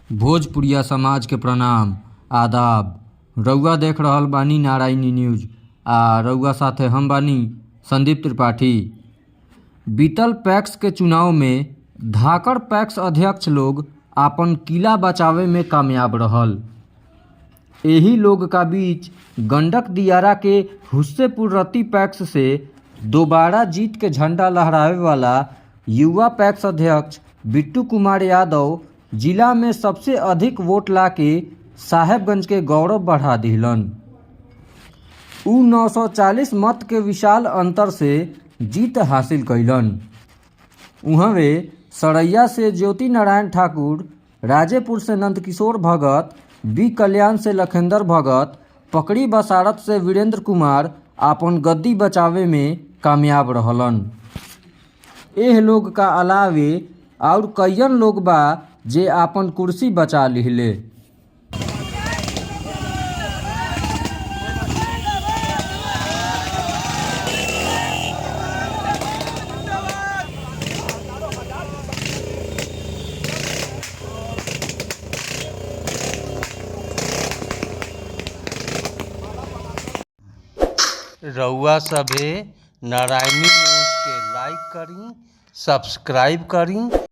भोजपुरिया समाज के प्रणाम, आदाब। रउआ देख रहल बानी नारायणी न्यूज़ आ रउआ साथे हम बानी संदीप त्रिपाठी। बीतल पैक्स के चुनाव में धाकड़ पैक्स अध्यक्ष लोग आपन किला बचावे में कामयाब रहल। एही लोग का बीच गंडक दियारा के हुस्सेपुर रति पैक्स से दोबारा जीत के झंडा लहरावे वाला युवा पैक्स अध्यक्ष बिट्टू कुमार यादव जिला में सबसे अधिक वोट लाके साहेबगंज के गौरव बढ़ा दिहलन। उ 940 मत के विशाल अंतर से जीत हासिल कइलन। उहवे सरैया से ज्योति नारायण ठाकुर, राजेपुर से नंदकिशोर भगत, बी कल्याण से लखेंद्र भगत, पकड़ी बसारत से वीरेंद्र कुमार आपन गद्दी बचावे में कामयाब रहलन। एह लोग का अलावे आउर कईयन लोग बा जे आपन कुर्सी बचा लिहले। रउआ सभे नारायणी न्यूज़ के लाइक करी, सब्सक्राइब करी।